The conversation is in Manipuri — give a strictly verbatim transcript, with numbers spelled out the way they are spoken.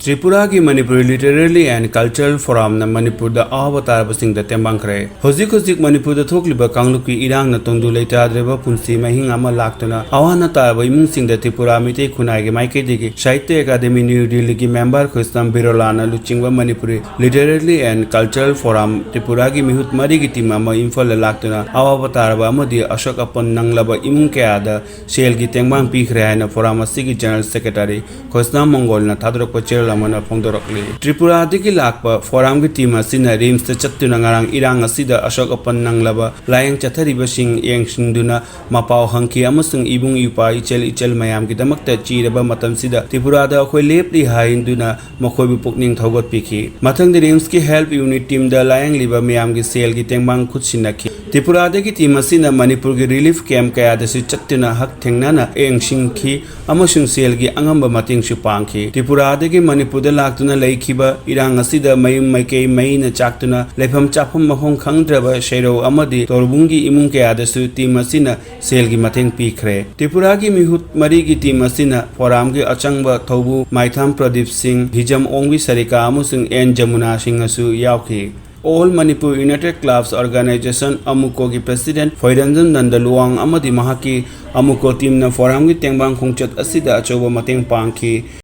ꯇ꯭ꯔꯤꯄꯨꯔꯥꯒꯤ ꯃꯅꯤꯄꯨꯔꯤ ꯂꯤꯇꯔꯦꯔꯤ ꯑꯦꯟ ꯀꯜꯆꯔꯦꯜ ꯐꯣꯔꯝꯅ ꯃꯅꯤꯄꯨꯔꯗ ꯑꯋꯥꯕ ꯇꯥꯔꯕꯁꯤꯡꯗ ꯇꯦꯡꯕꯥꯡꯈ꯭ꯔꯦ꯫ ꯍꯧꯖꯤꯛ ꯍꯧꯖꯤꯛ ꯃꯅꯤꯄꯨꯔꯗ ꯊꯣꯛꯂꯤꯕ ꯀꯥꯡꯂꯨꯞꯀꯤ ꯏꯔꯥꯡꯅ ꯇꯪꯗꯨ ꯂꯩꯇꯥꯗ꯭ꯔꯕ ꯄꯨꯟꯁꯤ ꯃꯍꯤꯡ ꯑꯃ ꯂꯥꯛꯇꯨꯅ ꯑꯋꯥꯅ ꯇꯥꯔꯕ ꯏꯃꯨꯡꯁꯤꯡꯗ ꯇ꯭ꯔꯤꯄꯨꯔꯥ ꯃꯤꯇꯩ ꯈꯨꯟꯅꯥꯏꯒꯤ ꯃꯥꯏꯀꯩꯗꯒꯤ ꯁꯥꯍꯤꯇ꯭ꯌ ꯑꯦꯀꯥꯗꯦꯃꯤ ꯅ꯭ꯌꯨ ꯗꯤꯜꯂꯤꯒꯤ ꯃꯦꯝꯕꯔ ꯈ꯭ꯔꯤꯁꯇꯝ ꯕꯤꯔꯣꯂꯥꯅ ꯂꯨꯆꯤꯡꯕ Manipuri literary and cultural forum ꯇ꯭ꯔꯤꯄꯨꯔꯥꯒꯤ ꯃꯤꯍꯨꯠ ꯃꯔꯤꯒꯤ ꯇꯤꯝ ꯑꯃ ꯏꯝꯐꯥꯜꯗ ꯂꯥꯛꯇꯨꯅ ꯑꯋꯥꯕ ꯇꯥꯔꯕ ꯑꯃꯗꯤ ꯑꯁꯣꯛ ꯑꯄꯟ ꯅꯪꯂꯕ ꯏꯃꯨꯡ ꯀꯌꯥꯗ ꯁꯦꯜꯒꯤ ꯇꯦꯡꯕꯥꯡ ꯄꯤꯈ꯭ꯔꯦ ꯍꯥꯏꯅ ꯐꯣꯔꯝ ꯑꯁꯤꯒꯤ ꯖꯦꯅꯔꯦꯜ ꯁꯦꯀ꯭ꯔꯦꯇꯔꯤ ꯈꯣꯁꯅꯥ ꯃꯪꯒꯣꯜꯅ ꯊꯥꯗꯣꯔꯛꯄ ꯆꯦꯔꯣꯜ ꯑꯃꯅ ꯐꯣꯡꯗꯣꯔꯛꯂꯤ꯫ ꯇ꯭ꯔꯤꯄꯨꯔꯥꯗꯒꯤ ꯂꯥꯛꯄ ꯐꯣꯔꯝꯒꯤ ꯇꯤꯝ ꯑꯁꯤꯅ ꯔꯤꯝꯁꯇ ꯆꯠꯇꯨꯅ ꯉꯔꯥꯡ ꯏꯔꯥꯡ ꯑꯁꯤꯗ ꯑꯁꯣꯛ ꯑꯄꯟ ꯅꯪꯂꯕ ꯂꯥꯏꯌꯦꯡ ꯆꯠꯊꯔꯤꯕꯁꯤꯡ ꯌꯦꯡꯁꯤꯟꯗꯨꯅ ꯃꯄꯥꯎ ꯍꯪꯈꯤ ꯑꯃꯁꯨꯡ ꯏꯕꯨꯡ ꯏꯄ꯭ꯋꯥ ꯏꯆꯜ ꯏꯆꯜ ꯃꯌꯥꯝꯒꯤꯗꯃꯛꯇ ꯆꯤꯔꯕ ꯃꯇꯝꯁꯤꯗ ꯇ꯭ꯔꯤꯄꯨꯔꯥꯗ ꯑꯩꯈꯣꯏ ꯂꯦꯞꯂꯤ ꯍꯥꯏꯗꯨꯅ ꯃꯈꯣꯏꯕꯨ ꯄꯨꯛꯅꯤꯡ ꯊꯧꯒꯠꯄꯤꯈꯤ꯫ ꯃꯊꯪꯗ ꯔꯤꯝꯁꯀꯤ ꯍꯦꯜꯊ ꯌꯨꯅꯤꯠ ꯇꯤꯝꯗ ꯂꯥꯏꯌꯦꯡꯂꯤꯕ ꯃꯌꯥꯝꯒꯤ ꯁꯦꯜꯒꯤ ꯇꯦꯡꯕꯥꯡ ꯈꯨꯠꯁꯤꯟꯅꯈꯤ꯫ ꯇ꯭ꯔꯤꯄꯨꯔꯥꯗꯒꯤ ꯇꯤꯝ ꯑꯁꯤꯅ ꯃꯅꯤꯄꯨꯔꯒꯤ ꯔꯤꯂꯤꯐ ꯀꯦꯝꯞ ꯀꯌꯥꯗꯁꯨ ꯆꯠꯇꯨꯅ ꯍꯛꯊꯦꯡꯅꯅ ꯌꯦꯡꯁꯤꯟꯈꯤ ꯑꯃꯁꯨꯡ ꯁꯦꯜꯒꯤ ꯑꯉꯝꯕ ꯃꯇꯦꯡꯁꯨ ꯄꯥꯡꯈꯤ꯫ ꯇ꯭ꯔꯤꯄꯨꯔꯥꯗꯒꯤ ꯃꯅꯤꯄꯨꯔꯗ ꯂꯥꯛꯇꯨꯅ ꯂꯩꯈꯤꯕ ꯏꯔꯥꯡ ꯑꯁꯤꯗ ꯃꯌꯨꯝ ꯃꯥꯏꯀꯩ ꯃꯩꯅ ꯆꯥꯛꯇꯨꯅ ꯂꯩꯐꯝ ꯆꯥꯐꯝ ꯃꯐꯝ ꯈꯪꯗ꯭ꯔꯕ ꯁꯩꯔꯧ ꯑꯃꯗꯤ ꯇꯣꯔꯕꯨꯡꯒꯤ ꯏꯃꯨꯡ ꯀꯌꯥꯗꯁꯨ ꯇꯤꯝ ꯑꯁꯤꯅ ꯁꯦꯜꯒꯤ ꯃꯇꯦꯡ ꯄꯤꯈ꯭ꯔꯦ꯫ ꯇ꯭ꯔꯤꯄꯨꯔꯥꯒꯤ ꯃꯤꯍꯨꯠ ꯃꯔꯤꯒꯤ ꯇꯤꯝ ꯑꯁꯤꯅ ꯐꯣꯔꯝꯒꯤ ꯑꯆꯪꯕ ꯊꯧꯕꯨ ꯃꯥꯏꯊꯥꯝ ꯄ꯭ꯔꯗꯤꯞ ꯁꯤꯡ, ꯍꯤꯖꯝ ꯑꯣꯡꯕꯤ ꯁꯔꯤꯀꯥ ꯑꯃꯁꯨꯡ ꯑꯦꯟ ꯖꯃꯨꯅꯥ ꯁꯤꯡꯅꯁꯨ ꯌꯥꯎꯈꯤ꯫ All Manipur United Clubs Organization, ꯑꯃꯨꯀꯣꯒꯤ ꯄ꯭ꯔꯦꯁꯤꯗꯦꯟꯠ ꯐꯣꯏꯔꯟꯖꯝ ꯅꯟꯗ ꯂꯨꯋꯥꯡ ꯑꯃꯗꯤ ꯃꯍꯥꯛꯀꯤ ꯑꯃꯨꯀꯣ ꯇꯤꯝꯅ ꯐꯣꯔꯝꯒꯤ ꯇꯦꯡꯕꯥꯡ ꯈꯣꯡꯆꯠ ꯑꯁꯤꯗ ꯑꯆꯧꯕ ꯃꯇꯦꯡ ꯄꯥꯡꯈꯤ꯫